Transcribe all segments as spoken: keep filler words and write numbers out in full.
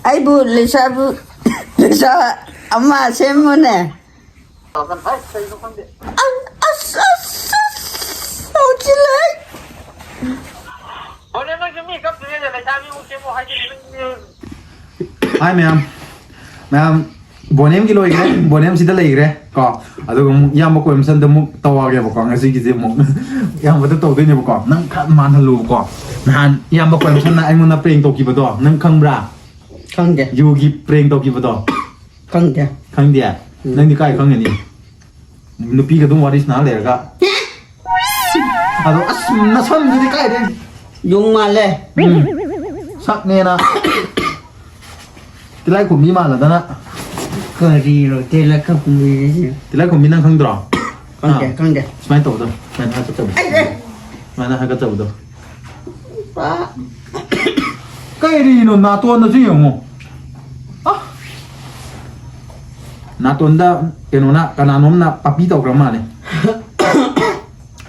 ꯑꯩꯕꯨ ꯂꯩꯁꯥꯕꯨ ꯂꯩꯁꯥ ꯑꯃ ꯁꯦꯝꯃꯨꯅꯦ꯫ ꯑꯁ, ꯑꯁ, ꯑꯁ, ꯍꯧꯖꯤꯜꯂꯦ꯫ ꯍꯣꯔꯦꯟ ꯅꯪꯁꯨ ꯃꯤ ꯀꯞꯇ꯭ꯔꯤꯉꯩꯗ ꯂꯩꯁꯥꯕꯤꯃꯨꯛ ꯁꯦꯝꯃꯣ ꯍꯥꯏꯖꯤꯜꯂꯤ ꯅꯪꯗꯤ꯫ ꯍꯥꯏ ꯃꯌꯥꯝ, ꯃꯌꯥꯝ, ꯕꯣꯅꯦꯝꯒꯤ ꯂꯣꯏꯈ꯭ꯔꯦ, ꯕꯣꯅꯦꯝ ꯁꯤꯗ ꯂꯩꯈ꯭ꯔꯦ ꯀꯣ꯫ ꯑꯗꯨꯒ ꯑꯃꯨꯛ ꯏꯌꯥꯝꯕ ꯀꯣꯏꯃꯁꯟꯗ ꯑꯃꯨꯛ ꯇꯧꯔꯒꯦꯕꯀꯣ꯫ ꯉꯁꯤꯒꯤꯁꯦ ꯑꯃꯨꯛ ꯏꯌꯥꯝꯕꯗ ꯇꯧꯗꯣꯏꯅꯦꯕꯀꯣ꯫ ꯅꯪ ꯈꯔ ꯃꯥꯟꯍꯜꯂꯨꯕꯀꯣ꯫ ꯅꯍꯥꯟ ꯏꯌꯥꯝꯕ ꯀꯣꯏꯃꯁꯟꯅ ꯑꯩꯉꯣꯟꯗ ꯄ꯭ꯔꯦꯡ ꯇꯧꯈꯤꯕꯗꯣ ꯅꯪ ꯈꯪꯕ꯭ꯔꯥ? ꯈꯪꯗꯦ꯫ ꯌꯨꯒꯤ ꯄ꯭ꯔꯦꯡ ꯇꯧꯈꯤꯕꯗꯣ? ꯈꯪꯗꯦ꯫ ꯈꯪꯗꯦ? ꯎꯝ꯫ ꯅꯪꯗꯤ ꯀꯥꯏ ꯈꯪꯒꯅꯤ? ꯅꯨꯄꯤꯒ ꯑꯗꯨꯝ ꯋꯥꯔꯤ ꯁꯥꯟꯅ ꯂꯩꯔꯒ꯫ ꯑꯗꯣ ꯑꯁ, ꯅꯁꯝꯗꯨꯗꯤ ꯀꯥꯏꯗꯩ? ꯌꯣꯡ ꯃꯥꯜꯂꯦ꯫ ꯎꯝ꯫ ꯁꯛꯅꯦꯅ꯫ ꯇꯤꯂꯥꯏꯈꯨꯝꯕꯤ ꯃꯥꯜꯂꯗꯅ꯫ ꯀꯔꯤꯔꯣ ꯇꯤꯂꯥꯏꯈꯨꯝꯕꯤ ꯍꯥꯏꯁꯦ? ꯇꯤꯂꯥꯏꯈꯨꯝꯕꯤ ꯅꯪ ꯈꯪꯗ꯭ꯔꯣ? ꯈꯪꯗꯦ, ꯑꯥ꯫ ꯈꯪꯗꯦ꯫ ꯁꯨꯃꯥꯏꯅ ꯇꯧꯕꯗꯣ, ꯁꯨꯃꯥꯏꯅ ꯍꯥꯀꯠꯆꯕꯗꯣ꯫ ꯑꯩ, ꯑꯩ꯫ ꯁꯨꯃꯥꯏꯅ ꯍꯥꯀꯠꯆꯕꯗꯣ꯫ ꯄꯥ-, ꯀꯔꯤꯅꯣ ꯅꯥꯇꯣꯟꯗꯁꯨ ꯌꯦꯡꯉꯣ꯫ ꯑ꯫ ꯅꯥꯇꯣꯟꯗ ꯀꯩꯅꯣꯅ, ꯀꯅꯥꯅꯣꯝꯅ ꯄꯥꯄꯤ ꯇꯧꯈ꯭ꯔ ꯃꯥꯜꯂꯦ꯫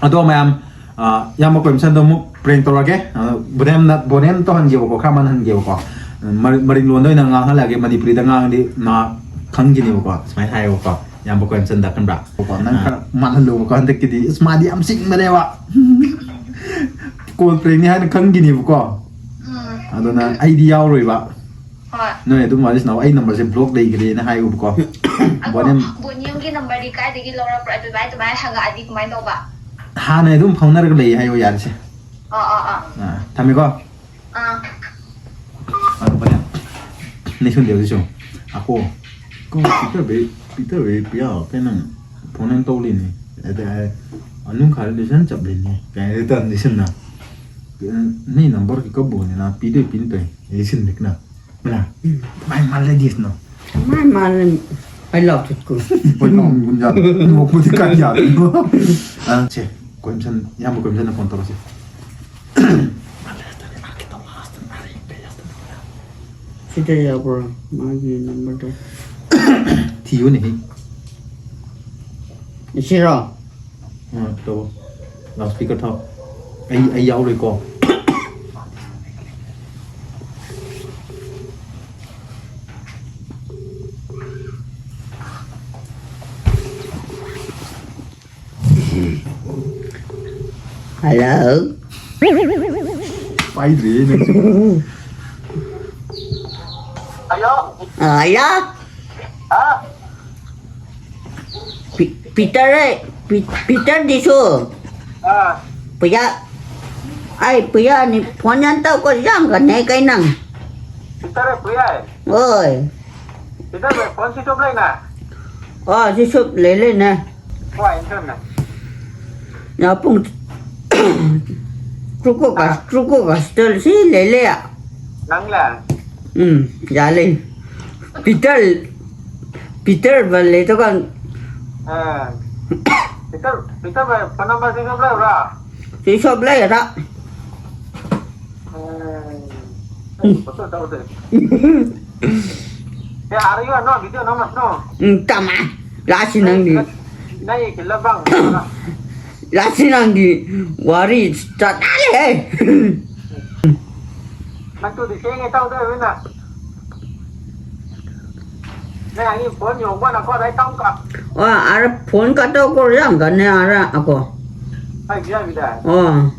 ꯑꯗꯣ ꯃꯌꯥꯝ, ꯑ, ꯏꯌꯥꯝꯕ ꯀꯣꯏꯃꯁꯟꯗꯣ ꯑꯃꯨꯛ ꯄ꯭ꯔꯦꯡ ꯇꯧꯔꯒꯦ꯫ ꯑ, ꯕꯣꯅꯦꯝꯅ, ꯕꯣꯅꯦꯝ ꯇꯧꯍꯟꯒꯦꯕꯀꯣ, ꯈꯔ ꯃꯥꯟꯍꯟꯒꯦꯕꯀꯣ꯫ ꯃꯔ-, ꯃꯔꯤꯡ ꯂꯣꯟꯗ ꯑꯣꯏꯅ ꯉꯥꯡꯍꯜꯂꯛꯑꯒꯦ, ꯃꯅꯤꯄꯨꯔꯤꯗ ꯉꯥꯡꯉꯗꯤ ꯃꯥ ꯈꯪꯈꯤꯅꯦꯕꯀꯣ꯫ ꯁꯨꯃꯥꯏꯅ ꯍꯥꯏꯌꯦꯕꯀꯣ, ꯏꯌꯥꯝꯕ ꯀꯣꯏꯃꯁꯟꯗ, ꯈꯪꯕ꯭ꯔꯥ? ꯀꯣ, ꯅꯪ ꯑꯥ꯫ ꯈꯔ ꯃꯥꯟꯍꯜꯂꯣꯕꯀꯣ, ꯍꯟꯗꯛꯀꯤꯗꯤ꯫ ꯑꯁ, ꯃꯥꯗꯤ ꯌꯥꯝ ꯁꯤꯡꯕꯅꯦꯕ꯫ ꯀꯣꯜ ꯄ꯭ꯔꯦꯡꯅꯤ ꯍꯥꯏꯅ ꯈꯪꯈꯤꯅꯦꯕꯀꯣ꯫ ꯎꯝ꯫ ꯑꯗꯨꯅ ꯑꯩꯗꯤ ꯌꯥꯎꯔꯣꯏꯕ꯫ ꯍꯣꯏ꯫ ꯅꯣꯏ ꯑꯗꯨꯝ ꯋꯥꯔꯤ ꯁꯥꯟꯅꯧ, ꯑꯩ ꯅꯝꯕꯔꯁꯦ ꯕ꯭ꯂꯣꯛ ꯂꯩꯈ꯭ꯔꯦꯅ ꯍꯥꯏꯌꯨꯕꯀꯣ꯫ ꯑꯗꯣ ꯕꯣꯅꯦꯝ-, ꯕꯣꯅꯤꯌꯝꯒꯤ ꯅꯝꯕꯔꯗꯤ ꯀꯥꯏꯗꯒꯤ ꯂꯧꯔꯛꯄ꯭ꯔꯥ? ꯑꯗꯨꯃꯥꯏ, ꯑꯗꯨꯃꯥꯏꯅ ꯍꯪꯉꯛꯑꯗꯤ ꯀꯃꯥꯏꯅ ꯇꯧꯕ? ꯍꯥꯟꯅ ꯑꯗꯨꯝ ꯐꯥꯎꯅꯔꯒ ꯂꯩ ꯍꯥꯏꯌꯣ, ꯌꯥꯔꯦꯁꯦ꯫ ꯑꯥ, ꯑꯥ, ꯑꯥ꯫ ꯑꯥ, ꯊꯝꯃꯦꯀꯣ꯫ ꯑꯥ꯫ ꯑꯗꯣ ꯕꯣꯅꯦꯝ, ꯅꯦꯛꯁꯟꯗꯦ ꯍꯧꯖꯤꯛꯁꯨ꯫ ꯑꯀꯣ꯫ ꯀꯣ, ꯄꯤꯛꯇꯕꯤ, ꯄꯤꯛꯇꯕꯤ, ꯄꯤꯌꯥ, ꯀꯩꯅꯣ, ꯐꯣꯟ ꯇꯧꯂꯤꯅꯤ꯫ ꯑꯗ, ꯑꯅꯨꯡ ꯈꯔ ꯂꯤꯁꯟ ꯆꯞꯂꯤꯅꯤ꯫ ꯀꯩ ꯍꯥꯏ ꯇꯥꯔꯦ, ꯂꯤꯁꯟꯅ꯫ ꯅ ꯅꯝꯕꯔ ꯀꯤ ꯀꯕꯨꯅꯤꯅ ꯄꯤꯗꯣꯏ ꯄꯤꯟꯇꯣꯏ꯫ ꯂꯤꯁꯟ ꯂꯤꯛꯅ꯫ ꯃꯅꯥ, ꯎꯝ꯫ ꯃꯥꯏ ꯃꯥꯜꯂꯦ ꯗꯤꯁꯅꯣ꯫ ꯃꯥꯏ ꯃꯥꯜꯂꯦ꯫ ꯑꯩ ꯂꯥꯎ ꯊꯨꯠꯀꯨ꯫ ꯍꯣꯏ, ꯂꯥꯎ ꯒꯨꯟꯖꯥ꯫ ꯅꯣꯛꯄꯗꯤ ꯀꯥꯏ ꯌꯥꯗꯣꯏꯅꯣ? ꯑ, ꯁꯦ, ꯀꯣꯏꯝꯁꯟ, ꯏꯌꯥꯝꯕ ꯀꯣꯏꯝꯁꯟꯅ ꯐꯣꯟ ꯇꯧꯔꯁꯤ꯫ ꯁꯤꯗ ꯌꯥꯕ꯭ꯔꯣ? ꯃꯥꯒꯤ ꯅꯝꯕꯔꯗꯣ꯫ ꯊꯤꯌꯨꯅꯦꯍꯦ꯫ ꯁꯤꯔꯣ? ꯑ, ꯇꯧ꯫ ꯂꯥꯎꯠ ꯁ꯭ꯄꯤꯀꯔ ꯊꯥꯎ꯫ ꯑꯩ, ꯑꯩ ꯌꯥꯎꯔꯣꯏꯀꯣ꯫ Hello. ꯄꯥꯏꯗ꯭ꯔꯦ ꯅꯪꯁꯨ꯫ Hello. ꯑ, hello. ꯍꯥ? ꯄꯤ-, ꯄꯤꯇꯔ, ꯄꯤ-, ꯄꯤꯇꯔꯗꯤꯁꯨ꯫ ꯑꯥ꯫ ꯄꯨꯌꯥ, ꯑꯩ ꯄꯨꯌꯥꯅꯤ ꯐꯣꯟ ꯌꯥꯝ ꯇꯧꯀꯣ, ꯌꯥꯝ ꯀꯟꯅ ꯀꯩ ꯅꯪ? ꯄꯤꯇꯔ ꯄꯨꯌꯥ꯫ ꯍꯣꯏ꯫ ꯄꯤꯇꯔ ꯐꯣꯟ ꯁ꯭ꯋꯤꯆ ꯑꯣꯐ ꯂꯩꯅ? ꯑꯣ, ꯁ꯭ꯋꯤꯆ ꯑꯣꯐ ꯂꯩ ꯂꯩꯅꯦ꯫ ꯍꯣꯏ, ꯏꯟꯇꯔꯅꯦꯠ꯫ ꯌꯥ, ꯄꯨꯡ ꯇ꯭ꯔꯨꯛꯀꯣ ꯑꯥ꯫ ꯀꯥꯁ-, ꯇ꯭ꯔꯨꯛꯀꯣ ꯀꯥꯁꯇꯔ ꯁꯤ ꯂꯩ ꯂꯩ꯫ ꯅꯪꯂ? ꯎꯝ, ꯌꯥ ꯂꯩ꯫ ꯄꯤꯇꯔ, ꯄꯤꯇꯔ ꯕꯜ ꯂꯩ ꯇꯣꯀꯥꯟ꯫ ꯑꯥ꯫ ꯄꯤꯇꯔ, ꯄꯤꯇꯔ ꯕꯜ ꯐꯣꯟ ꯅꯝꯕꯔ ꯁ꯭ꯋꯤꯆ ꯑꯣꯐ ꯂꯩꯕ꯭ꯔꯥ? ꯁ꯭ꯋꯤꯆ ꯑꯣꯐ ꯂꯩꯔ꯫ ꯎꯝ꯫ ꯐꯣꯇꯣ ꯇꯧꯗꯦ꯫ ꯌꯥꯔꯦ, ꯌꯥꯔꯦ, ꯅꯣ, ꯚꯤꯗꯤꯑꯣ ꯅꯝꯃꯁꯅꯨ꯫ ꯎꯝ, ꯇꯃꯥꯏ꯫ ꯂꯥꯁꯤ ꯅꯪꯗꯤ꯫ ꯅꯪ ꯈꯤꯜꯂ ꯕꯪ꯫ ꯂꯥꯁꯤ ꯅꯪꯗꯤ ꯋꯥꯔꯤ ꯆꯠꯅꯔꯦꯍꯦ꯫ ꯅꯪ ꯇꯨꯗꯤ ꯁꯦꯡꯉꯦ ꯇꯧꯗꯣꯏ ꯃꯤꯅ꯫ ꯅꯪ ꯑꯅꯤ ꯐꯣꯟ ꯌꯣꯡꯕ ꯅꯈꯣ ꯑꯗꯥꯏ ꯇꯝꯀ꯫ ꯑꯣ, ꯑꯥꯔ ꯐꯣꯟ ꯀꯠꯇꯧ ꯀꯣ ꯌꯥꯝ ꯀꯟꯅꯦ ꯑꯥꯔ ꯑꯀꯣ꯫ ꯍꯥꯏ ꯕꯤꯌꯥ ꯕꯤꯗꯥ꯫ ꯑꯣ꯫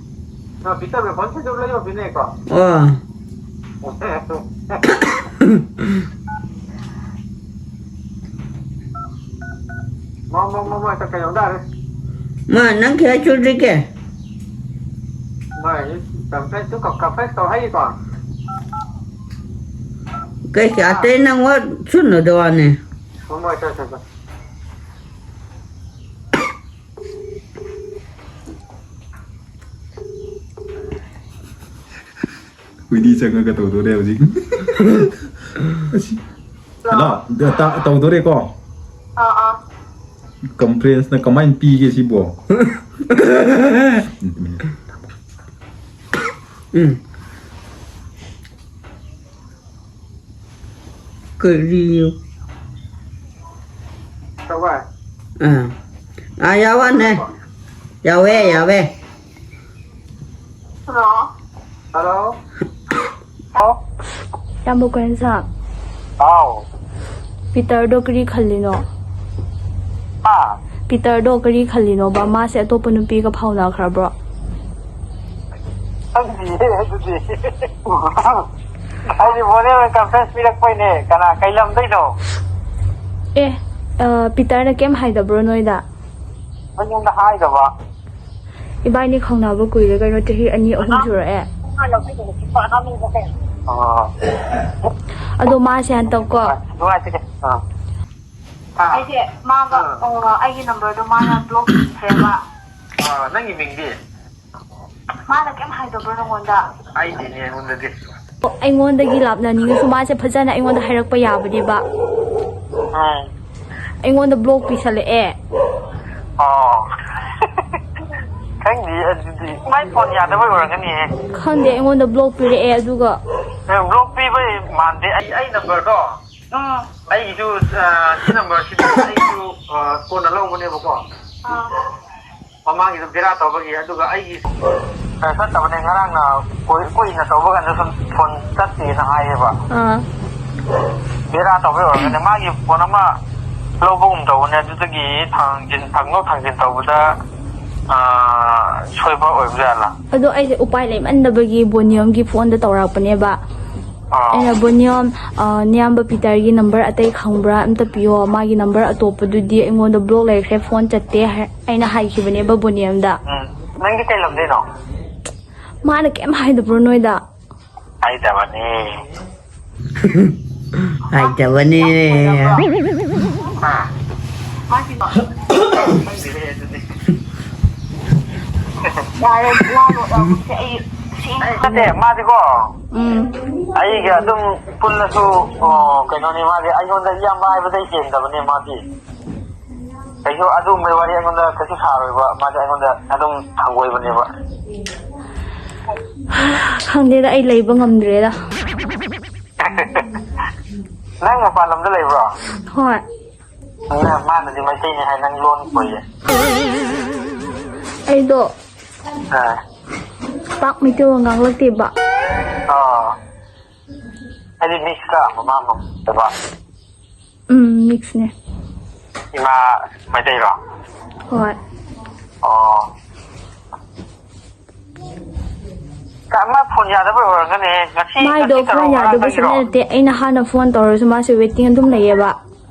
ꯅ ꯄꯤꯇꯔ ꯐꯣꯟ ꯁ꯭ꯋꯤꯆ ꯑꯣꯐ ꯂꯩꯌꯣ ꯄꯤꯅꯦꯀꯣ꯫ ꯑꯣ꯫ ꯃꯣ, ꯃꯣ, ꯃꯣ, ꯃꯣ, ꯀꯩꯗꯧ ꯇꯥꯔꯦ? ꯃꯥ, ꯅꯪ ꯀꯌꯥ ꯆꯨꯗ꯭ꯔꯤꯒꯦ? ꯃꯥ, ꯀꯝꯄ꯭ꯂꯦꯟ ꯇꯨ ꯀ-, ꯀꯝꯄ꯭ꯂꯦꯟ ꯇꯧ ꯍꯥꯏꯔꯤꯀꯣ? ꯀꯩ ꯀꯌꯥ ꯑꯥ꯫ ꯑꯇꯩ ꯅꯪ ꯋꯥ ꯁꯨꯅꯗ ꯋꯥꯅꯦ꯫ ꯍꯣ, ꯃꯣꯏ, ꯆꯣ, ꯆꯣ, ꯆꯣ꯫ ꯍꯨꯏꯗꯤ ꯆꯪꯉꯒ ꯇꯧꯗꯣꯔꯦ ꯍꯧꯖꯤꯛ꯫ ꯑꯁꯤ-, ꯍꯜꯂꯣ, ꯇ-, ꯇꯧꯗꯣꯔꯦꯀꯣ? ꯑꯥ, ꯑꯥ꯫ ꯀꯝꯐ꯭ꯔꯦꯟꯁꯅ ꯀꯃꯥꯏꯅ ꯄꯤꯒꯦ ꯁꯤꯕꯣ? ꯎꯝ꯫ ꯀꯔꯤ? ꯇꯧꯋꯦ꯫ ꯑꯥ꯫ ꯑꯥ, ꯌꯥꯎꯋꯥꯅꯦ꯫ ꯌꯥꯎꯋꯦ, ꯌꯥꯎꯋꯦ꯫ ꯍꯜꯂꯣ꯫ ꯍꯜꯂꯣ꯫ ꯍꯥꯎ꯫ ꯏꯌꯥꯝꯕ ꯀꯣꯍꯦꯟ ꯁꯥ꯫ ꯍꯥꯎ꯫ ꯄꯤꯇꯔꯗꯣ ꯀꯔꯤ ꯈꯜꯂꯤꯅꯣ? ꯍꯥ? ꯄꯤꯇꯔꯗꯣ ꯀꯔꯤ ꯈꯜꯂꯤꯅꯣꯕ? ꯃꯥꯁꯦ ꯑꯇꯣꯞꯄ ꯅꯨꯄꯤꯒ ꯐꯥꯎꯅꯈ꯭ꯔꯕ꯭ꯔꯣ? ꯈꯪꯗꯤꯌꯦ ꯑꯗꯨꯗꯤ꯫ ꯑꯩꯗꯤ ꯃꯣꯗꯦꯜ ꯑꯣꯏꯅ ꯀꯟꯐ꯭ꯔꯦꯟꯁ ꯄꯤꯔꯛꯄꯩꯅꯦ꯫ ꯀꯅꯥ, ꯀꯩ ꯂꯝꯗꯩꯅꯣ? ꯑꯦ, ꯑ, ꯄꯤꯇꯔꯅ ꯀꯩꯝ ꯍꯥꯏꯗꯕ꯭ꯔꯣ ꯅꯣꯏꯗ? ꯑꯩꯉꯣꯟꯗ ꯍꯥꯏꯗꯕ꯫ ꯏꯕꯥꯏꯅꯤ ꯈꯪꯅꯕ ꯀꯨꯏꯔꯦ ꯀꯩꯅꯣ, ꯆꯍꯤ ꯑꯅꯤ ꯑꯍꯨꯝ ꯁꯨꯔꯛꯑꯦ꯫ ꯑꯣ꯫ ꯑꯗꯣ ꯃꯥꯁꯦ ꯍꯟꯗꯛꯀꯣ, ꯅꯨꯡꯉꯥꯏꯇꯦ꯫ ꯑꯥ꯫ ꯑꯥ꯫ ꯑꯩꯁꯦ ꯃꯥꯒ, ꯑꯥ꯫ ꯑ, ꯑꯩꯒꯤ ꯅꯝꯕꯔꯗꯣ ꯃꯥꯅ ꯕ꯭ꯂꯣꯛ ꯊꯝꯈ꯭ꯔꯦꯕ꯫ ꯑꯥ, ꯅꯪꯒꯤ ꯃꯤꯡꯗꯤ? ꯃꯥꯅ ꯀꯩꯝ ꯍꯥꯏꯗꯕ꯭ꯔꯣ ꯅꯪꯉꯣꯟꯗ? ꯑꯩꯗꯤꯅꯦ, ꯑꯩꯉꯣꯟꯗꯗꯤ꯫ ꯑꯩꯉꯣꯟꯗꯒꯤ ꯂꯥꯞꯅꯅꯤꯡꯉꯁꯨ ꯃꯥꯁꯦ ꯐꯖꯅ ꯑꯩꯉꯣꯟꯗ ꯍꯥꯏꯔꯛꯄ ꯌꯥꯕꯅꯦꯕ꯫ ꯑꯥ꯫ ꯑꯩꯉꯣꯟꯗ ꯕ꯭ꯂꯣꯛ ꯄꯤꯁꯜꯂꯛꯑꯦ꯫ ꯑꯣ꯫ ꯈꯪꯗꯦ ꯑꯗꯨꯗꯤ꯫ ꯃꯥꯏ ꯐꯣꯟ ꯌꯥꯗꯕꯩ ꯑꯣꯏꯔꯝꯒꯅꯤꯍꯦ꯫ ꯈꯪꯗꯦ, ꯑꯩꯉꯣꯟꯗ ꯕ꯭ꯂꯣꯛ ꯄꯤꯔꯛꯑꯦ ꯑꯗꯨꯒ꯫ ꯑꯦ, ꯕ꯭ꯂꯣꯛ ꯄꯤꯕꯩ ꯃꯥꯟꯗꯦ꯫ ꯑꯩ, ꯑꯩ ꯅꯝꯕꯔꯗꯣ꯫ ꯎꯝ꯫ ꯑꯩꯒꯤꯁꯨ, ꯑ, ꯁꯤ ꯅꯝꯕꯔꯁꯤꯗꯤ ꯑꯩꯁꯨ, ꯑ, ꯀꯣꯟꯅ ꯂꯧꯕꯅꯦꯕꯀꯣ꯫ ꯑꯥ꯫ ꯃꯃꯥꯡꯒꯤꯗꯣ ꯕꯦꯔꯥ ꯇꯧꯕꯒꯤ, ꯑꯗꯨꯒ ꯑꯩꯒꯤ, ꯑ, ꯆꯠꯇꯕꯅꯦ꯫ ꯉꯔꯥꯡꯅ ꯀꯨꯏ-, ꯀꯨꯏꯅ ꯇꯧꯕ ꯀꯥꯟꯗ ꯁꯨꯝ ꯐꯣꯟ ꯆꯠꯇꯦꯅ ꯍꯥꯏꯌꯦꯕ꯫ ꯑꯥ꯫ ꯕꯦꯔꯥ ꯇꯧꯕꯩ ꯑꯣꯏꯔꯝꯒꯅꯤ꯫ ꯃꯥꯒꯤ ꯐꯣꯟ ꯑꯃ ꯂꯧꯕꯒꯨꯝ ꯇꯧꯕꯅꯦ, ꯑꯗꯨꯗꯒꯤ ꯊꯥꯡꯖꯤꯟ, ꯊꯥꯡꯗꯣꯛ ꯊꯥꯡꯖꯤꯟ ꯇꯧꯕꯗ, ꯑ, ꯁꯣꯏꯕ ꯑꯣꯏꯕ ꯖꯥꯠꯂꯥ? ꯑꯗꯣ ꯑꯩꯁꯦ ꯎꯄꯥꯏ ꯂꯩꯃꯟꯗꯕꯒꯤ ꯕꯣꯅꯤꯌꯝꯒꯤ ꯐꯣꯟꯗ ꯇꯧꯔꯛꯄꯅꯦꯕ꯫ ꯑꯥ꯫ ꯑꯩꯅ, "ꯕꯣꯅꯤꯌꯝ, ꯑ, ꯅꯌꯥꯝꯕ ꯄꯤꯇꯔꯒꯤ ꯅꯝꯕꯔ ꯑꯇꯩ ꯈꯪꯕ꯭ꯔꯥ? ꯑꯝꯇ ꯄꯤꯌꯣ꯫ ꯃꯥꯒꯤ ꯅꯝꯕꯔ ꯑꯇꯣꯞꯄꯗꯨꯗꯤ ꯑꯩꯉꯣꯟꯗ ꯕ꯭ꯂꯣꯛ ꯂꯩꯈ꯭ꯔꯦ, ꯐꯣꯟ ꯆꯠꯇꯦ", ꯍꯥꯏ-, ꯑꯩꯅ ꯍꯥꯏꯈꯤꯕꯅꯦꯕ ꯕꯣꯅꯤꯌꯝꯗ꯫ ꯎꯝ꯫ ꯅꯪꯗꯤ ꯀꯩ ꯂꯝꯗꯩꯅꯣ? ꯃꯥꯅ ꯀꯩꯝ ꯍꯥꯏꯗꯕ꯭ꯔꯣ ꯅꯣꯏꯗ? ꯍꯥꯏꯗꯕꯅꯦ꯫ ꯍꯥꯏꯗꯕꯅꯦ꯫ ꯍꯥ? ꯈꯪꯗꯦꯍꯦ ꯑꯗꯨꯗꯤ꯫ ꯌꯥꯔꯦ, ꯋꯥ ꯂꯣꯠꯂꯒꯨꯝꯁꯦ꯫ ꯑꯩ ꯁꯦꯡꯅ ꯅꯠꯇꯦ, ꯃꯥꯗꯤꯀꯣ, ꯎꯝ꯫ ꯑꯩꯒ ꯑꯗꯨꯝ ꯄꯨꯜꯂꯁꯨ, ꯑꯣ, ꯀꯩꯅꯣꯅꯤ, ꯃꯥꯗꯤ ꯑꯩꯉꯣꯟꯗ ꯏꯌꯥꯝꯕ ꯍꯥꯏꯕꯗꯩ ꯍꯦꯟꯗꯕꯅꯦ ꯃꯥꯗꯤ꯫ ꯀꯩꯁꯨ ꯑꯗꯨꯒꯨꯝꯕꯩ ꯋꯥꯔꯤ ꯑꯩꯉꯣꯟꯗ ꯀꯩꯁꯨ ꯁꯥꯔꯣꯏꯕ꯫ ꯃꯥꯗꯤ ꯑꯩꯉꯣꯟꯗ ꯑꯗꯨꯝ ꯍꯪꯒꯣꯏꯕꯅꯦꯕ꯫ ꯈꯪꯗꯦꯗ, ꯑꯩ ꯂꯩꯕ ꯉꯝꯗ꯭ꯔꯦꯗ꯫ ꯅꯪ ꯃꯄꯥꯟ ꯂꯝꯗ ꯂꯩꯕ꯭ꯔꯣ? ꯍꯣꯏ꯫ ꯅꯪ, ꯃꯥꯅꯗꯤ ꯃꯩꯇꯩꯅꯤ ꯍꯥꯏ, ꯅꯪ ꯂꯣꯟ ꯈꯣꯏꯌꯦ꯫ ꯑꯩꯗꯣ ꯑꯥ꯫ ꯄꯥꯛ ꯃꯩꯇꯩꯂꯣꯟ ꯉꯥꯡꯂꯛꯇꯦꯕ꯫ ꯑꯥ꯫ ꯍꯥꯏꯗꯤ ꯃꯤꯛꯁꯇ ꯃꯃꯥ ꯃꯄꯥ? ꯎꯝ, ꯃꯤꯛꯁꯅꯦ꯫ ꯏꯃꯥ ꯃꯩꯇꯩꯔꯣ? ꯍꯣꯏ꯫ ꯑꯣ꯫ ꯃꯥ ꯐꯣꯟ ꯌꯥꯗꯕꯩ ꯑꯣꯏꯔꯝꯒꯅꯤ꯫ ꯉꯁꯤ, ꯃꯥꯏꯗꯣ ꯉꯁꯤ ꯐꯣꯟ ꯇꯧꯔꯛꯑꯣ, ꯌꯥꯗꯕ ꯉꯔꯥꯡꯗꯒꯤꯔꯣ? ꯁꯨꯡꯅꯠ ꯅꯠꯇꯦ꯫ ꯑꯩꯅ ꯍꯥꯟꯅ ꯐꯣꯟ ꯇꯧꯔꯁꯨ ꯃꯥꯁꯦ ꯋꯦꯇꯤꯡ ꯑꯗꯨꯝ ꯂꯩꯌꯦꯕ꯫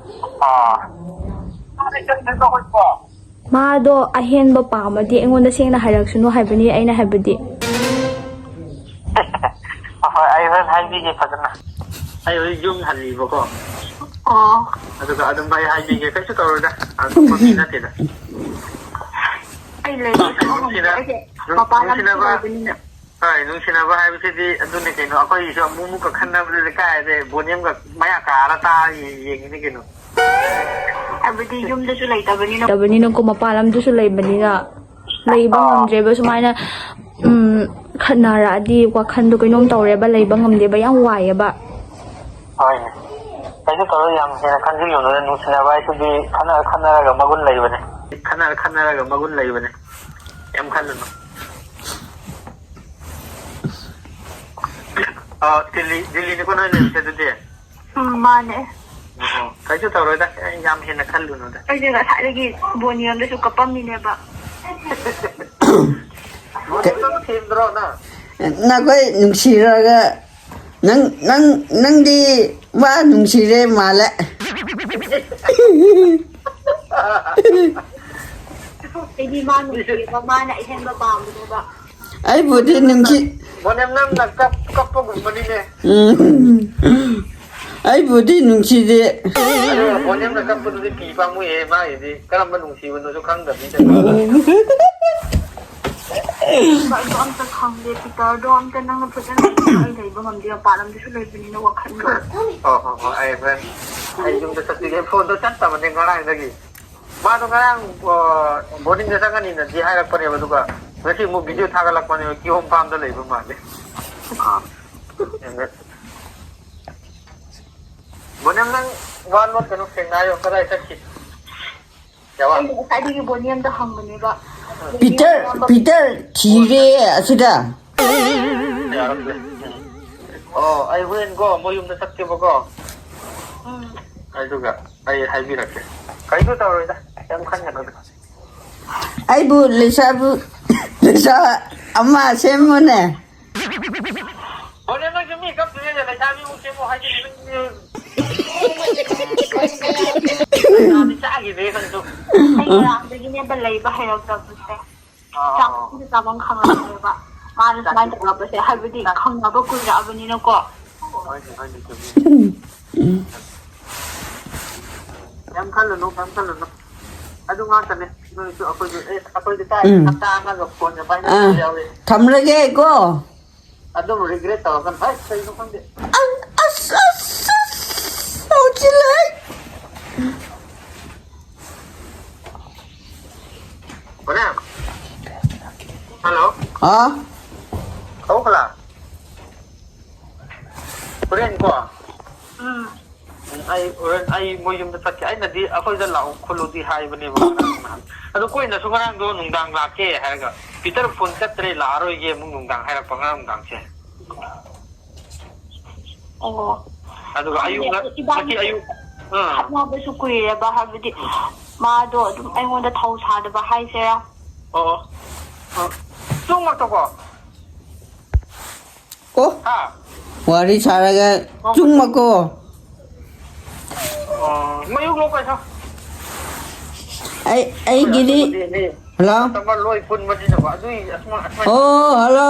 ꯑꯥ꯫ ꯃꯥꯗꯣ ꯑꯍꯦꯟꯕ ꯄꯥꯝꯃꯗꯤ ꯑꯩꯉꯣꯟꯗ ꯁꯦꯡꯅ ꯍꯥꯏꯔꯛꯁꯅꯨ ꯍꯥꯏꯕꯅꯤ ꯑꯩꯅ ꯍꯥꯏꯕꯗꯤ꯫ ꯍꯣꯏ, ꯑꯩ ꯍꯣꯔꯦꯟ ꯍꯥꯏꯕꯤꯒꯦ ꯐꯖꯅ꯫ ꯑꯩ ꯍꯧꯖꯤꯛ ꯌꯨꯝ ꯍꯜꯂꯤꯕꯀꯣ꯫ ꯑꯣ꯫ ꯑꯗꯨꯒ ꯑꯗꯨꯝ ꯑꯩ ꯍꯥꯏꯕꯤꯒꯦ, ꯀꯩꯁꯨ ꯇꯧꯔꯣꯏꯗ꯫ ꯑꯗꯨꯝꯕ ꯃꯤ ꯅꯠꯇꯦꯗ꯫ ꯑꯩ ꯂꯩꯕ ꯅꯨꯡꯁꯤꯅ-, ꯑꯩꯁꯦ ꯅꯨꯡ-, ꯃꯄꯥꯟ ꯂꯝꯗ ꯅꯨꯡꯁꯤꯅꯕ ꯂꯩꯕꯅꯤꯅ꯫ ꯍꯣꯏ, ꯅꯨꯡꯁꯤꯅꯕ ꯍꯥꯏꯕꯁꯤꯗꯤ ꯑꯗꯨꯅꯤ ꯀꯩꯅꯣ, ꯑꯩꯈꯣꯏꯒꯤꯁꯨ ꯑꯃꯨꯛ ꯑꯃꯨꯛꯀ ꯈꯟꯅꯕꯗꯨꯗꯤ ꯀꯥꯏꯗꯩ ꯕꯣꯅꯤꯝꯒ ꯃꯌꯥ ꯀꯥꯔ ꯇꯥꯔ ꯌꯦꯡꯉꯤꯅꯤ ꯀꯩꯅꯣ꯫ ꯍꯥꯏꯕꯗꯤ ꯌꯨꯝꯗꯁꯨ ꯂꯩꯇꯕꯅꯤꯅ꯫ ꯂꯩꯇꯕꯅꯤꯅꯀꯣ, ꯃꯄꯥꯟ ꯂꯝꯗꯁꯨ ꯂꯩꯕꯅꯤꯅ ꯂꯩꯕ ꯑꯥ꯫ ꯉꯝꯗ꯭ꯔꯦꯕ ꯁꯨꯃꯥꯏꯅ, ꯎꯝ, ꯈꯠꯅꯔꯛꯑꯗꯤ ꯋꯥꯈꯟꯗꯣ ꯀꯩꯅꯣꯝ ꯇꯧꯔꯦꯕ, ꯂꯩꯕ ꯉꯝꯗꯦꯕ, ꯌꯥꯝ ꯋꯥꯏꯑꯦꯕ꯫ ꯍꯣꯏꯅꯦ꯫ ꯀꯩꯁꯨ ꯇꯧꯔꯣꯏ, ꯌꯥꯝ ꯍꯦꯟꯅ ꯈꯟꯖꯤꯜꯂꯨꯅꯨꯗ, ꯅꯨꯡꯁꯤꯅꯕ ꯍꯥꯏꯁꯤꯗꯤ ꯈꯠꯅꯔ ꯈꯠꯅꯔꯒ ꯃꯒꯨꯟ ꯂꯩꯕꯅꯦ꯫ ꯈꯠꯅꯔ ꯈꯠꯅꯔꯒ ꯃꯒꯨꯟ ꯂꯩꯕꯅꯦ꯫ ꯀꯩꯝ ꯈꯜꯂꯨꯅꯨ꯫ ꯑ, ꯗꯤꯜꯂꯤ, ꯗꯤꯜꯂꯤꯅꯤꯀꯣ ꯅꯣꯏ ꯂꯩꯔꯤꯁꯦ ꯑꯗꯨꯗꯤ? ꯎꯝ, ꯃꯥꯅꯦ꯫ ꯑꯣ, ꯀꯩꯁꯨ ꯇꯧꯔꯣꯏꯗ, ꯑꯩ ꯌꯥꯝ ꯍꯦꯟꯅ ꯈꯜꯂꯨꯅꯨꯗ꯫ ꯑꯩꯁꯦ ꯉꯁꯥꯏꯗꯒꯤ ꯕꯣꯅꯤꯌꯝꯗꯁꯨ ꯀꯞꯄꯝꯃꯤꯅꯦꯕ꯫ ꯕꯣꯅꯤꯌꯝꯗ ꯊꯦꯝꯗ꯭ꯔꯣ ꯅꯪ? ꯅꯈꯣꯏ ꯅꯨꯡꯁꯤꯔꯒ ꯅꯪ, ꯅꯪ, ꯅꯪꯗꯤ ꯃꯥ ꯅꯨꯡꯁꯤꯔꯦ ꯃꯥꯜꯂꯦ꯫ ꯑꯩꯗꯤ ꯃꯥ ꯅꯨꯡꯁꯤꯌꯦꯕ, ꯃꯥꯅ ꯑꯍꯦꯟꯕ ꯄꯥꯝꯕꯅꯦꯕ꯫ ꯑꯩꯕꯨꯗꯤ ꯅꯨꯡꯁꯤ-, ꯕꯣꯅꯦꯝ ꯅꯪꯅ ꯀꯞ-, ꯀꯞꯄꯒꯨꯝꯕꯅꯤꯅꯦ꯫ ꯎꯝ꯫ ꯑꯩꯕꯨꯗꯤ ꯅꯨꯡꯁꯤꯗꯦ꯫ ꯑꯗꯣ ꯕꯣꯅꯦꯝꯅ ꯀꯞꯄꯗꯨꯗꯤ ꯄꯤ ꯄꯥꯝꯃꯨꯏꯍꯦ, ꯃꯥꯒꯤꯗꯤ ꯀꯔꯝꯕ ꯅꯨꯡꯁꯤꯕꯅꯣꯁꯨ ꯈꯪꯗꯕꯤꯗ꯫ ꯑꯩꯗꯣ ꯑꯝꯇ ꯈꯪꯗꯦ, ꯄꯤꯇꯔꯗꯣ ꯑꯝꯇ ꯅꯪꯅ ꯐꯖꯅ ꯑꯩ ꯂꯩꯕ ꯉꯝꯗꯦ, ꯃꯄꯥꯟ ꯂꯝꯗꯁꯨ ꯂꯩꯕꯅꯤꯅ ꯋꯥꯈꯜꯗꯣ꯫ ꯍꯣ, ꯍꯣ, ꯍꯣ, ꯑꯩ ꯍꯣꯔꯦꯟ ꯑꯩ ꯌꯨꯝꯗ ꯆꯠꯄꯤꯒꯦ꯫ ꯐꯣꯟꯗꯣ ꯆꯠꯇꯕꯅꯦ ꯉꯔꯥꯡꯗꯒꯤ꯫ ꯃꯥꯗꯣ ꯉꯔꯥꯡ, ꯑ, ꯕꯣꯔꯗꯤꯡꯗ ꯆꯪꯒꯅꯤꯅꯗꯤ ꯍꯥꯏꯔꯛꯄꯅꯦꯕ, ꯑꯗꯨꯒ ꯉꯁꯤ ꯑꯃꯨꯛ ꯚꯤꯗꯤꯑꯣ ꯊꯥꯒꯠꯂꯛꯄꯅꯦꯕ, ꯀꯤꯍꯣꯝ ꯐꯥꯝꯗ ꯂꯩꯕ ꯃꯥꯜꯂꯦ꯫ ꯑꯥ꯫ ꯕꯣꯅꯦꯝ, ꯅꯪ ꯋꯥ ꯂꯣꯠꯀꯅꯨ, ꯁꯦꯡꯅ ꯍꯥꯏꯌꯣ, ꯀꯗꯥꯏ ꯆꯠꯈꯤ? ꯌꯥꯋꯥ? ꯑꯩꯅ ꯉꯁꯥꯏꯗꯒꯤ ꯕꯣꯅꯦꯝꯗ ꯍꯪꯕꯅꯦꯕ꯫ ꯄꯤꯇꯔ, ꯄꯤꯇꯔ ꯊꯤꯔꯦ ꯑꯁꯤꯗ꯫ ꯌꯥꯔꯛꯂꯦ꯫ ꯑꯣ, ꯑꯩ ꯍꯣꯔꯦꯟꯀꯣ ꯃꯣꯏ ꯌꯨꯝꯗ ꯆꯠꯀꯦꯕꯀꯣ꯫ ꯎꯝ꯫ ꯑꯗꯨꯒ ꯑꯩ ꯍꯥꯏꯕꯤꯔꯛꯀꯦ꯫ ꯀꯩꯁꯨ ꯇꯧꯔꯣꯏꯗ, ꯀꯩꯝ ꯈꯟꯒꯅꯨꯗ꯫ ꯑꯩꯕꯨ ꯂꯩꯁꯥꯕꯨ-, ꯂꯩꯁꯥ ꯑꯃ ꯁꯦꯝꯃꯨꯅꯦ꯫ ꯍꯣꯔꯦꯟ ꯅꯪꯁꯨ ꯃꯤ ꯀꯞꯇ꯭ꯔꯤꯉꯩꯗ ꯂꯩꯁꯥꯕꯤꯃꯨꯛ ꯁꯦꯝꯃꯣ ꯍꯥꯏꯖꯤꯜꯂꯤ ꯅꯪ꯫ ꯂꯩꯁꯥꯕꯤ ꯆꯥꯈꯤꯗ꯭ꯔꯦ ꯅꯪꯁꯨ꯫ ꯑꯩ ꯉꯔꯥꯡꯗꯒꯤꯅꯦꯕ ꯂꯩꯕ ꯍꯩꯔꯛꯇꯕꯁꯦ꯫ ꯑꯥ, ꯆꯥꯛ ꯑꯥ, ꯑꯥ꯫ ꯆꯥꯐꯝ ꯈꯪꯉꯛꯇ꯭ꯔꯦꯕ꯫ ꯃꯥꯅ ꯁꯨꯃꯥꯏꯅ ꯇꯧꯔꯛꯄꯁꯦ ꯍꯥꯏꯕꯗꯤ ꯈꯪꯅꯕ ꯀꯨꯏꯔꯛꯑꯕꯅꯤꯅꯀꯣ꯫ ꯍꯣꯏꯅꯦ, ꯍꯣꯏꯅꯦ, ꯆꯨꯝꯃꯤ꯫ ꯀꯩꯝ ꯈꯜꯂꯨꯅꯨ, ꯀꯩꯝ ꯈꯜꯂꯨꯅꯨ꯫ ꯑꯗꯨ ꯉꯥꯛꯇꯅꯦ꯫ ꯅꯣꯏꯁꯨ ꯑꯩꯈꯣꯏꯁꯨ, ꯑꯦ, ꯑꯩꯈꯣꯏꯁꯨ ꯇꯥꯏ, ꯎꯝ꯫ ꯍꯞꯇꯥ ꯑꯃꯒ ꯐꯣꯟꯒ ꯄꯥꯏꯅꯗꯕ ꯑꯥ꯫ ꯌꯥꯎꯔꯦ꯫ ꯊꯝꯂꯒꯦ ꯀꯣ꯫ ꯑꯗꯨꯝ regret ꯇꯧꯔꯛꯀꯅꯨ꯫ ꯍꯩ, ꯀꯩꯅꯣ ꯈꯪꯗꯦ꯫ ꯑꯁ, ꯑꯁ, ꯑꯁ, ꯍꯧꯖꯤꯜꯂꯦ꯫ ꯍꯣꯔꯦꯟ꯫ ꯍꯜꯂꯣ꯫ ꯍꯥ? ꯍꯧꯈꯂꯥ꯫ ꯍꯣꯔꯦꯟ ꯀꯣ꯫ ꯎꯝ꯫ ꯎꯝ, ꯑꯩ ꯍꯣꯔꯦꯟ ꯑꯩ ꯃꯣꯏ ꯌꯨꯝꯗ ꯆꯠꯀꯦ꯫ ꯑꯩꯅꯗꯤ ꯑꯩꯈꯣꯏꯗ ꯂꯥꯛꯑꯣ ꯈꯣꯠꯂꯣꯗꯤ ꯍꯥꯏꯕꯅꯦꯕ ꯉꯔꯥꯡ ꯅꯍꯥꯟ꯫ ꯑꯗꯣ ꯀꯣꯏꯅꯁꯨ ꯉꯔꯥꯡꯗꯣ ꯅꯨꯡꯗꯥꯡ ꯂꯥꯛꯀꯦ ꯍꯥꯏꯔꯒ, "ꯄꯤꯇꯔ ꯐꯣꯟ ꯆꯠꯇ꯭ꯔꯦ, ꯂꯥꯛꯑꯔꯣꯏꯒꯦ" ꯑꯃꯨꯛ ꯅꯨꯡꯗꯥꯡ ꯍꯥꯏꯔꯛꯄ ꯉꯔꯥꯡ ꯅꯨꯡꯗꯥꯡꯁꯦ꯫ ꯑꯣ꯫ ꯑꯗꯨꯒ ꯑꯌꯨꯛ ꯈꯪꯗꯦ, ꯉ-, ꯏꯕꯥꯅꯤ ꯉꯁꯤ ꯑꯌꯨꯛ, ꯑꯥ꯫ ꯈꯠꯅꯕꯁꯨ ꯀꯨꯏꯔꯦꯕ, ꯍꯥꯏꯕꯗꯤ ꯃꯥꯗꯣ ꯑꯗꯨꯝ ꯑꯩꯉꯣꯟꯗ ꯊꯧ ꯁꯥꯗꯕ ꯍꯥꯏꯁꯤꯔꯥ꯫ ꯑꯣ꯫ ꯑꯣ꯫ ꯆꯨꯝꯃꯛꯇꯀꯣ? ꯑꯣ꯫ ꯍꯥ? ꯋꯥꯔꯤ ꯁꯥꯔꯒ ꯑꯣ꯫ ꯆꯨꯝꯃꯛꯀꯣ? ꯑꯣ, ꯃꯌꯨꯝ ꯂꯣ ꯀꯩꯅꯣ? ꯑꯩ, ꯑꯩꯒꯤꯗꯤ, ꯑꯗꯨꯕꯨꯗꯤ ꯃꯤ ꯍꯜꯂꯣ? ꯀꯁꯇꯃꯔ ꯂꯣꯏ ꯄꯨꯟꯕꯅꯤꯅꯀꯣ, ꯑꯗꯨꯏ ꯑꯁꯨꯃꯥꯏ, ꯑꯁꯨꯃꯥꯏ ꯑꯣ, ꯍꯜꯂꯣ?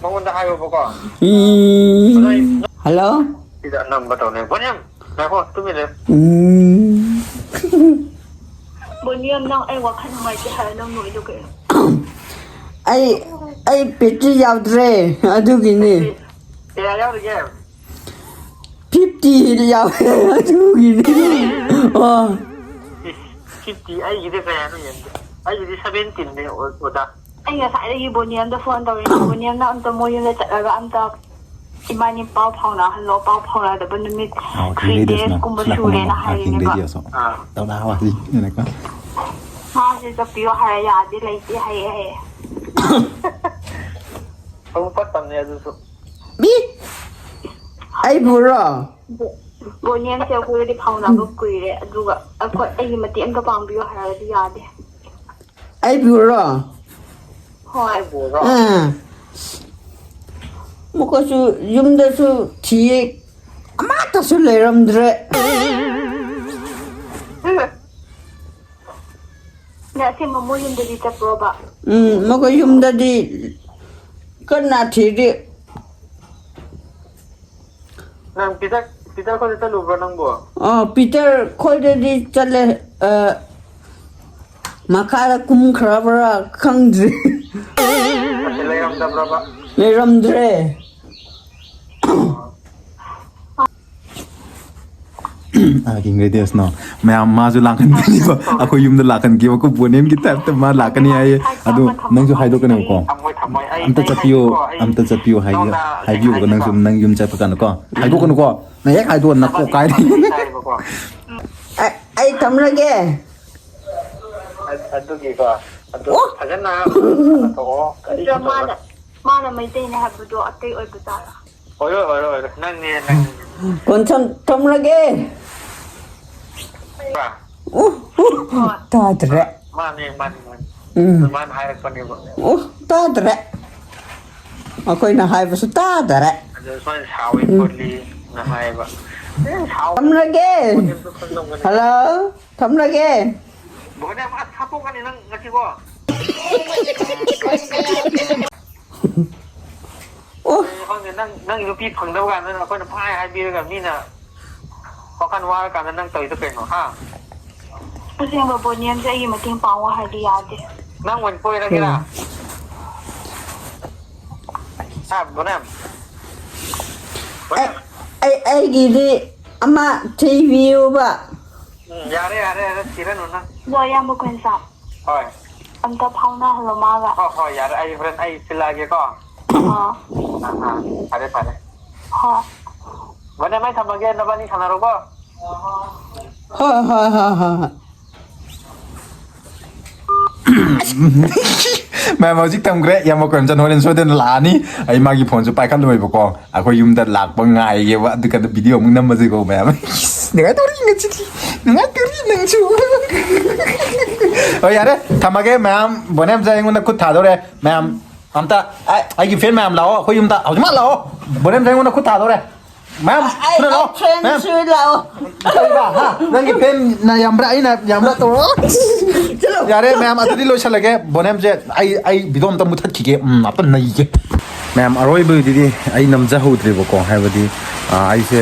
ꯃꯉꯣꯟꯗ ꯍꯥꯏꯌꯣꯕꯀꯣ꯫ ꯎꯝ꯫ ꯍꯜꯂꯣ? ꯁꯤꯗ ꯑꯅꯝꯕ ꯇꯧꯅꯦ꯫ ꯕꯣꯅꯤꯌꯝ, ꯉꯥꯏꯈꯣ, ꯇꯨꯃꯤꯟ ꯂꯩꯌꯨ꯫ ꯎꯝ꯫ ꯕꯣꯅꯤꯌꯝ, ꯅꯪ ꯑꯩ ꯋꯥꯈꯜ ꯅꯨꯡꯉꯥꯏꯇꯦ ꯍꯥꯏꯔ ꯅꯪ ꯅꯣꯏꯗꯣ ꯀꯩꯅꯣ? ꯑꯩ, ꯑꯩ ꯕꯦꯇ꯭ꯔꯤ ꯌꯥꯎꯗ꯭ꯔꯦ, ꯑꯗꯨꯒꯤꯅꯦ꯫ ꯀꯌꯥ ꯌꯥꯎꯔꯤꯒꯦ? ꯐꯤꯐꯇꯤ ꯌꯥꯎꯋꯦ, ꯑꯗꯨꯒꯤꯅꯦ꯫ ꯑꯣ꯫ ꯐꯤꯐꯇꯤ ꯑꯩꯒꯤꯗꯤ ꯀꯌꯥꯅꯣ ꯌꯦꯡꯒꯦ꯫ ꯑꯩꯒꯤꯗꯤ ꯁꯚꯦꯟꯇꯤꯟꯅꯦ, ꯑꯣ-, ꯑꯣꯖꯥ꯫ ꯑꯩ ꯉꯁꯥꯏꯗꯒꯤ ꯕꯣꯅꯤꯌꯝꯗ ꯐꯣꯟ ꯇꯧꯔꯤꯅꯦ꯫ ꯕꯣꯅꯤꯌꯝꯅ ꯑꯝꯇ ꯃꯣꯏ ꯌꯨꯝꯗ ꯆꯠꯂꯒ ꯑꯝꯇ ꯏꯕꯥꯅꯤ ꯄꯥꯎ ꯐꯥꯎꯅꯍꯜꯂꯣ, ꯄꯥꯎ ꯐꯥꯎꯅꯗꯕ ꯅꯨꯃꯤꯠ ꯑꯥꯎ, three ꯊ꯭ꯔꯤ days ꯗꯦꯖ ꯀꯨꯝꯕ ꯁꯨꯔꯦꯅ ꯍꯥꯏꯔꯤꯅꯦꯕ꯫ ꯑꯥ꯫ ꯇꯧꯔꯛꯑꯣ, ꯁꯤꯅꯦꯀꯣ꯫ ꯃꯥꯁꯦ ꯆꯠꯄꯤꯌꯣ ꯍꯥꯏꯔ ꯌꯥꯗꯦ, ꯂꯩꯇꯦ ꯍꯥꯏꯌꯦ ꯍꯥꯏꯌꯦ꯫ ꯑꯃꯨꯛ ꯐꯠꯇꯕꯅꯦ ꯑꯗꯨꯁꯨ꯫ ꯃꯤ? ꯑꯩꯕꯨꯔꯣ? ꯕꯣ-, ꯕꯣꯅꯤꯌꯝꯁꯦ ꯑꯩꯈꯣꯏꯒꯗꯤ ꯐꯥꯎꯅꯕ ꯀꯨꯏꯔꯦ, ꯑꯗꯨꯒ ꯑꯩꯈꯣꯏ, ꯑꯩꯒꯤ ꯃꯇꯦꯡ ꯑꯝꯇ ꯄꯥꯡꯕꯤꯌꯨ ꯍꯥꯏꯔꯗꯤ ꯌꯥꯗꯦ꯫ ꯑꯩꯕꯨꯔꯣ? ꯍꯣꯏ꯫ ꯑꯥ꯫ ꯑꯃꯨꯛꯀꯁꯨ ꯌꯨꯝꯗꯁꯨ ꯊꯤꯌꯦ, ꯑꯃꯠꯇꯁꯨ ꯂꯩꯔꯝꯗ꯭ꯔꯦ꯫ ꯅꯪ ꯑꯁꯦꯡꯕ ꯃꯣꯏ ꯌꯨꯝꯗꯗꯤ ꯆꯠꯄ꯭ꯔꯣꯕ? ꯎꯝ, ꯃꯈꯣꯏ ꯌꯨꯝꯗꯗꯤ ꯀꯟꯅ ꯊꯤꯔꯤ꯫ ꯅꯪ ꯄꯤꯇꯔ, ꯄꯤꯇꯔ ꯈꯣꯏꯗ ꯆꯠꯂꯨꯕ꯭ꯔꯣ ꯅꯪꯕꯣ? ꯑꯥ, ꯄꯤꯇꯔ ꯈꯣꯏꯗꯗꯤ ꯆꯠꯂꯦ꯫ ꯑ, ꯃꯈꯥꯗ ꯀꯨꯝꯈ꯭ꯔꯕ꯭ꯔꯥ ꯈꯪꯗ꯭ꯔꯤ꯫ ꯑꯁꯤ ꯂꯩꯔꯝꯗꯕ꯭ꯔꯕ? ꯂꯩꯔꯝꯗ꯭ꯔꯦ꯫ ꯑꯥ, ꯀꯤꯡ ꯔꯦꯗꯤꯌꯁꯅꯣ꯫ ꯃꯌꯥꯝ ꯃꯥꯁꯨ ꯂꯥꯛꯍꯟꯒꯅꯤꯕ꯫ ꯑꯩꯈꯣꯏ ꯌꯨꯝꯗ ꯂꯥꯛꯍꯟꯈꯤꯕꯀꯣ, ꯕꯣꯅꯦꯝꯒꯤ ꯇꯥꯏꯞꯇ ꯃꯥ ꯂꯥꯛꯀꯅꯤ ꯍꯥꯏꯌꯦ꯫ ꯑꯗꯣ ꯅꯪꯁꯨ ꯍꯥꯏꯗꯣꯛꯀꯅꯦꯕꯀꯣ꯫ ꯊꯝꯃꯣꯏ, ꯊꯝꯃꯣꯏ, ꯑꯩ, ꯑꯝꯇ ꯑꯩ ꯆꯠꯄꯤꯌꯣ, ꯍꯥꯏꯒꯦꯀꯣ, ꯑꯩ ꯑꯝꯇ ꯆꯠꯄꯤꯌꯣ ꯍꯥꯏꯕꯤꯌꯨ, ꯅꯉꯣꯟꯗ ꯍꯥꯏꯕꯤꯌꯨꯕꯀꯣ꯫ ꯍꯥꯏꯒꯦꯀꯣ꯫ ꯅꯪꯁꯨ ꯅꯪ ꯌꯨꯝ ꯆꯠꯄ ꯀꯥꯟꯗꯀꯣ꯫ ꯍꯥꯏꯗꯣꯛꯀꯅꯨꯀꯣ꯫ ꯅꯪ ꯍꯦꯛ ꯍꯥꯏꯗꯣꯛꯑꯣ ꯅꯀꯣꯛ ꯀꯥꯏꯔꯦ꯫ ꯑꯩ, ꯑꯩ ꯊꯝꯂꯒꯦ꯫ ꯑꯗꯨꯒꯤꯀꯣ, ꯑꯗꯨ ꯑꯣ! ꯐꯖꯅ ꯊꯣꯛꯑꯣ꯫ ꯀꯔꯤ ꯅꯠꯇ꯭ꯔ ꯃꯥꯅ, ꯃꯥꯅ ꯃꯩꯇꯩꯅꯦ ꯍꯥꯏꯕꯗꯣ ꯑꯇꯩ ꯑꯣꯏꯕ ꯖꯥꯠꯂꯥ? ꯑꯣꯏꯔꯣꯏ, ꯑꯣꯏꯔꯣꯏ, ꯑꯣꯏꯔꯣꯏ꯫ ꯅꯪꯅꯦ, ꯅꯪ꯫ ꯀꯣꯟꯁꯝ ꯊꯝꯂꯒꯦ꯫ ꯄꯥ꯫ ꯎ, ꯎ, ꯍꯣꯏ꯫ ꯇꯥꯗ꯭ꯔꯦ꯫ ꯃꯥꯅꯦ, ꯃꯥꯅꯦ, ꯃꯥꯅꯦ꯫ ꯎꯝ꯫ ꯑꯗꯨ ꯃꯥꯅ ꯍꯥꯏꯔꯛꯄꯅꯦꯕ꯫ ꯎ, ꯇꯥꯗ꯭ꯔꯦ꯫ ꯑꯩꯈꯣꯏꯅ ꯍꯥꯏꯕꯁꯨ ꯇꯥꯗꯔꯦ꯫ ꯑꯗꯨ ꯁꯨꯃꯥꯏꯅ ꯁꯥꯎꯏ ꯎꯝ꯫ ꯈꯣꯠꯂꯤꯅ ꯍꯥꯏꯌꯦꯕ꯫ ꯑꯦ, ꯁꯥꯎ-, ꯊꯝꯂꯒꯦ꯫ ꯕꯣꯅꯦꯝꯁꯨ ꯈꯪꯂꯝꯒꯅꯤ꯫ ꯍꯜꯂꯣ, ꯊꯝꯂꯒꯦ꯫ ꯕꯣꯅꯦꯝ, ꯑꯁ, ꯍꯥꯠꯇꯣꯛꯀꯅꯤ ꯅꯪ ꯉꯁꯤꯀꯣ꯫ ꯑꯣ꯫ ꯀꯩꯅꯣ ꯈꯪꯗꯦ, ꯅꯪ, ꯅꯪ ꯅꯨꯄꯤ ꯐꯪꯗꯕ ꯀꯥꯟꯗ ꯑꯩꯈꯣꯏꯅ ꯄꯪꯍꯥꯏ ꯍꯥꯏꯕꯤꯔꯒ ꯃꯤꯅ ꯋꯥꯈꯜ ꯋꯥꯔꯀꯥꯟꯗ ꯅꯪ ꯇꯧꯔꯤꯗꯣ ꯀꯩꯅꯣ, ꯍꯥ? ꯑꯁꯦꯡꯕ ꯕꯣꯅꯤꯌꯝꯁꯦ ꯑꯩꯒꯤ ꯃꯇꯦꯡ ꯄꯥꯡꯉꯣ ꯍꯥꯏꯗꯤ ꯌꯥꯗꯦ꯫ ꯅꯪ ꯑꯣꯏꯅ ꯀꯣꯏꯔꯒꯦꯔꯥ? ꯎꯝ꯫ ꯍꯥ, ꯕꯣꯅꯤꯌꯝ? ꯑꯩ, ꯕꯣꯅꯤꯌꯝ? ꯑꯩ, ꯑꯩꯒꯤꯗꯤ ꯑꯃ ꯊꯤꯕꯤꯌꯨꯕ꯫ ꯎꯝ, ꯌꯥꯔꯦ, ꯌꯥꯔꯦ, ꯌꯥꯔꯦ, ꯊꯤꯔꯅꯨ ꯅꯪ꯫ ꯑꯗꯣ ꯏꯌꯥꯝꯕ ꯈꯨꯟꯁꯥ꯫ ꯍꯣꯏ꯫ ꯑꯝꯇ ꯐꯥꯎꯅꯍꯜꯂꯣ ꯃꯥꯒ꯫ ꯍꯣꯏ, ꯍꯣꯏ, ꯌꯥꯔꯦ, ꯑꯩ ꯍꯣꯔꯦꯟ ꯑꯩ ꯁꯤꯜꯂꯛꯑꯒꯦꯀꯣ꯫ ꯑꯥ꯫ ꯑꯥ, ꯑꯥ, ꯐꯔꯦ, ꯐꯔꯦ꯫ ꯍꯣꯏ꯫ ꯕꯣꯅꯦꯝ, ꯑꯩ ꯊꯝꯃꯒꯦ, ꯅꯕꯥꯅꯤ ꯁꯥꯟꯅꯔꯣꯀꯣ꯫ ꯍꯣꯏ, ꯍꯣꯏ, ꯍꯣꯏ, ꯍꯣꯏ, ꯍꯣꯏ꯫ ꯃꯌꯥꯝ ꯍꯧꯖꯤꯛ ꯊꯝꯈ꯭ꯔꯦ, ꯏꯌꯥꯝꯕ ꯀꯣꯏꯝꯆꯟ ꯍꯣꯔꯦꯟ ꯁꯣꯏꯗꯅ ꯂꯥꯛꯑꯅꯤ꯫ ꯑꯩ ꯃꯥꯒꯤ ꯐꯣꯟꯁꯨ ꯄꯥꯏꯈꯠꯂꯣꯏꯕꯀꯣ, ꯑꯩꯈꯣꯏ ꯌꯨꯝꯗ ꯂꯥꯛꯄ ꯉꯥꯏꯒꯦꯕ, ꯑꯗꯨꯒ ꯚꯤꯗꯤꯑꯣ ꯑꯃꯨꯛ ꯅꯝꯃꯁꯤꯀꯣ ꯃꯌꯥꯝ꯫ ꯅꯨꯡꯉꯥꯏꯇꯧꯔꯤ ꯉꯁꯤꯗꯤ, ꯅꯨꯡꯉꯥꯏꯇꯧꯔꯤ ꯅꯪꯁꯨ꯫ ꯍꯣꯏ, ꯌꯥꯔꯦ, ꯊꯝꯃꯒꯦ ꯃꯌꯥꯝ꯫ ꯕꯣꯅꯦꯝꯁꯦ ꯑꯩꯉꯣꯟꯗ ꯈꯨꯠ ꯊꯥꯗꯧꯔꯦ ꯃꯌꯥꯝ꯫ ꯑꯝꯇ ꯑꯩꯒꯤ ꯐꯦꯟ ꯃꯌꯥꯝ ꯂꯥꯛꯑꯣ, ꯑꯩꯈꯣꯏ ꯌꯨꯝꯗ ꯍꯧꯖꯤꯛꯃꯛ ꯂꯥꯛꯑꯣ꯫ ꯕꯣꯅꯦꯝꯁꯦ ꯑꯩꯉꯣꯟꯗ ꯈꯨꯠ ꯊꯥꯗꯧꯔꯦ꯫ ꯃꯌꯥꯝ ꯑꯩ ꯊꯨꯅ ꯑꯩ ꯂꯥꯛꯑꯣ꯫ ꯃꯌꯥꯝ ꯐ꯭ꯔꯦꯟꯁꯨ ꯂꯥꯛꯑꯣ꯫ ꯀꯩꯕ? ꯍꯥ? ꯅꯪꯒꯤ ꯐꯦꯟꯅ ꯌꯥꯝꯕ꯭ꯔꯥ, ꯑꯩꯅ ꯌꯥꯝꯕ꯭ꯔꯥ ꯇꯧꯔꯣ꯫ ꯌꯥꯔꯦ ꯃꯌꯥꯝ, ꯑꯗꯨꯗꯤ ꯂꯣꯏꯁꯤꯜꯂꯒꯦ꯫ ꯕꯣꯅꯦꯝꯁꯦ ꯑꯩ ꯑꯩ ꯚꯤꯗꯤꯑꯣ ꯑꯝꯇ ꯃꯨꯊꯠꯈꯤꯒꯦ꯫ ꯎꯝ, ꯑꯝꯇ ꯅꯩꯒꯦ꯫ ꯃꯌꯥꯝ, ꯑꯔꯣꯏꯕꯒꯤꯗꯨꯗꯤ ꯑꯩ ꯅꯝꯖꯍꯧꯗ꯭ꯔꯦꯕꯀꯣ, ꯍꯥꯏꯕꯗꯤ ꯑꯥ, ꯑꯩꯁꯦ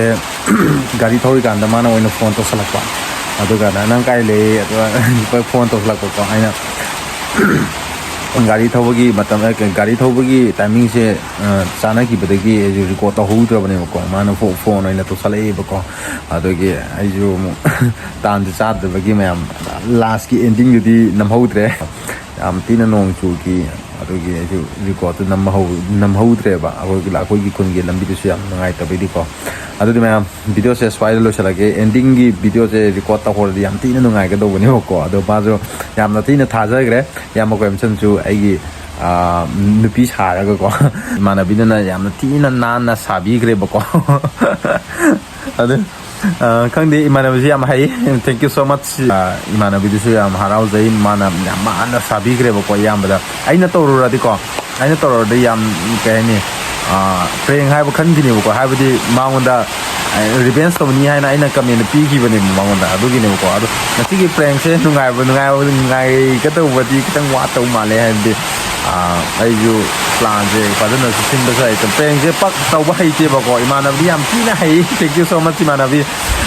ꯒꯥꯔꯤ ꯊꯧꯔꯤꯀꯥꯟꯗ ꯃꯥꯅ ꯑꯣꯏꯅ ꯐꯣꯟ ꯇꯧꯁꯜꯂꯛꯄ꯫ ꯑꯗꯨꯒ "ꯅꯪ ꯀꯥꯏ ꯂꯩ?" ꯑꯗꯨꯒ ꯐꯣꯟ ꯇꯧꯁꯜꯂꯛꯄꯀꯣ꯫ ꯑꯩꯅ ꯒꯥꯔꯤ ꯊꯧꯕꯒꯤ ꯃꯇꯝ, ꯑꯦ, ꯀꯩ, ꯒꯥꯔꯤ ꯊꯧꯕꯒꯤ ꯇꯥꯏꯃꯤꯡꯁꯦ, ꯑ, ꯆꯥꯟꯅꯈꯤꯕꯗꯒꯤ ꯑꯩꯁꯨ ꯔꯦꯀꯣꯔꯗ ꯇꯧꯍꯧꯗ꯭ꯔꯕꯅꯦꯕꯀꯣ꯫ ꯃꯥꯅ ꯐꯣ-, ꯐꯣꯟ ꯑꯣꯏꯅ ꯇꯧꯁꯜꯂꯛꯑꯦꯕꯀꯣ꯫ ꯑꯗꯨꯒꯤ ꯑꯩꯁꯨ ꯑꯃꯨꯛ ꯇꯥꯟꯁꯦ ꯆꯥꯗꯕꯒꯤ ꯃꯌꯥꯝ, ꯂꯥꯁꯀꯤ ꯑꯦꯟꯗꯤꯡꯗꯨꯗꯤ ꯅꯝꯍꯧꯗ꯭ꯔꯦ꯫ ꯌꯥꯝ ꯊꯤꯅ ꯅꯣꯡ ꯆꯨꯈꯤ꯫ ꯑꯗꯨꯒꯤ ꯑꯩꯁꯨ ꯔꯦꯀꯣꯔꯗꯇꯨ ꯅꯝꯍꯧ-, ꯅꯝꯍꯧꯗ꯭ꯔꯦꯕ꯫ ꯑꯩꯈꯣꯏꯒꯤ, ꯑꯩꯈꯣꯏꯒꯤ ꯈꯨꯟꯒꯤ ꯂꯝꯕꯤꯗꯨꯁꯨ ꯌꯥꯝ ꯅꯨꯡꯉꯥꯏꯇꯕꯩꯗꯤꯀꯣ꯫ ꯑꯗꯨꯗꯤ ꯃꯌꯥꯝ, ꯚꯤꯗꯤꯑꯣꯁꯦ ꯁ꯭ꯋꯥꯏꯗ ꯂꯣꯏꯁꯤꯜꯂꯒꯦ꯫ ꯑꯦꯟꯗꯤꯡꯒꯤ ꯚꯤꯗꯤꯑꯣꯁꯦ ꯔꯦꯀꯣꯔꯗ ꯇꯧꯍꯧꯔꯗꯤ ꯌꯥꯝ ꯊꯤꯅ ꯅꯨꯡꯉꯥꯏꯒꯗꯧꯕꯅꯦꯕꯀꯣ꯫ ꯑꯗꯣ ꯃꯥꯁꯨ ꯌꯥꯝꯅ ꯊꯤꯅ ꯊꯥꯖꯈ꯭ꯔꯦ꯫ ꯏꯌꯥꯝꯕ ꯀꯣꯏꯃꯁꯟꯁꯨ ꯑꯩꯒꯤ, ꯑꯥ, ꯅꯨꯄꯤ ꯁꯥꯔꯒꯀꯣ꯫ ꯏꯃꯥꯟꯅꯕꯤꯗꯨꯅ ꯌꯥꯝꯅ ꯊꯤꯅ ꯅꯥꯟꯅ ꯁꯥꯕꯤꯈ꯭ꯔꯦꯕꯀꯣ꯫ ꯑꯗꯨ, ꯑꯥ, ꯈꯪꯗꯦ, ꯏꯃꯥꯟꯅꯕꯤꯁꯤ ꯌꯥꯝ ꯍꯩ꯫ Thank you so much꯫ ꯑꯥ, ꯏꯃꯥꯟꯅꯕꯤꯗꯨꯁꯨ ꯌꯥꯝ ꯍꯔꯥꯎꯖꯩ꯫ ꯃꯥꯅ ꯌꯥꯝ ꯅꯥꯟꯅ ꯁꯥꯕꯤꯈ꯭ꯔꯦꯕꯀꯣ꯫ ꯏꯌꯥꯝꯕꯗ ꯑꯩꯅ ꯇꯧꯔꯨꯔꯗꯤꯀꯣ, ꯑꯩꯅ ꯇꯧꯔꯨꯔꯗꯤ ꯌꯥꯝ, ꯀꯩ ꯍꯥꯏꯅꯤ, ꯑꯥ, ꯄ꯭ꯔꯦꯡ ꯍꯥꯏꯕ ꯈꯟꯈꯤꯅꯦꯕꯀꯣ꯫ ꯍꯥꯏꯕꯗꯤ ꯃꯉꯣꯟꯗ ꯔꯤꯚꯦꯟꯁ ꯇꯧꯅꯤ ꯍꯥꯏꯅ ꯑꯩꯅ ꯀꯃꯦꯟꯗ ꯄꯤꯈꯤꯕꯅꯦꯕ ꯃꯉꯣꯟꯗ꯫ ꯑꯗꯨꯒꯤꯅꯦꯕꯀꯣ꯫ ꯑꯗꯣ ꯉꯁꯤꯒꯤ ꯄ꯭ꯔꯦꯡꯁꯦ ꯅꯨꯡꯉꯥꯏꯕ, ꯅꯨꯡꯉꯥꯏꯕ, ꯅꯨꯡꯉꯥꯏꯒꯗꯧꯕꯗꯤ ꯈꯤꯇꯪ ꯋꯥꯠꯇꯧ ꯃꯥꯜꯂꯦ꯫ ꯍꯥꯏꯕꯗꯤ, ꯑꯥ, ꯑꯩꯁꯨ ꯄ꯭ꯂꯥꯟꯁꯦ ꯐꯖꯅꯁꯨ ꯁꯤꯟꯕꯁꯨ ꯍꯩꯇꯦ꯫ ꯄ꯭ꯔꯦꯡꯁꯦ ꯄꯛ ꯇꯧꯕ ꯍꯩꯇꯦꯕꯀꯣ꯫ ꯏꯃꯥꯟꯅꯕꯗꯤ ꯌꯥꯝ ꯊꯤꯅ ꯍꯩ꯫ Thank you so much, ꯏꯃꯥꯟꯅꯕꯤ꯫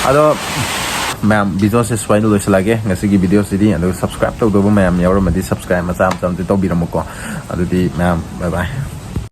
ꯑꯗꯣ ꯃꯌꯥꯝ, ꯚꯤꯗꯤꯑꯣꯁꯦ ꯁꯨꯃꯥꯏꯅ ꯂꯣꯏꯁꯤꯜꯂꯒꯦ꯫ ꯉꯁꯤꯒꯤ ꯚꯤꯗꯤꯑꯣꯁꯤꯗꯤ꯫ ꯑꯗꯨꯒ ꯁꯕꯁꯀ꯭ꯔꯥꯏꯕ ꯇꯧꯗꯕ ꯃꯌꯥꯝ ꯌꯥꯎꯔꯝꯃꯗꯤ ꯁꯕꯁꯀ꯭ꯔꯥꯏꯕ ꯃꯆꯥ ꯃꯆꯥ ꯑꯃꯇ ꯇꯧꯕꯤꯔꯝꯃꯨꯀꯣ꯫ ꯑꯗꯨꯗꯤ ꯃꯌꯥꯝ, bye bye꯫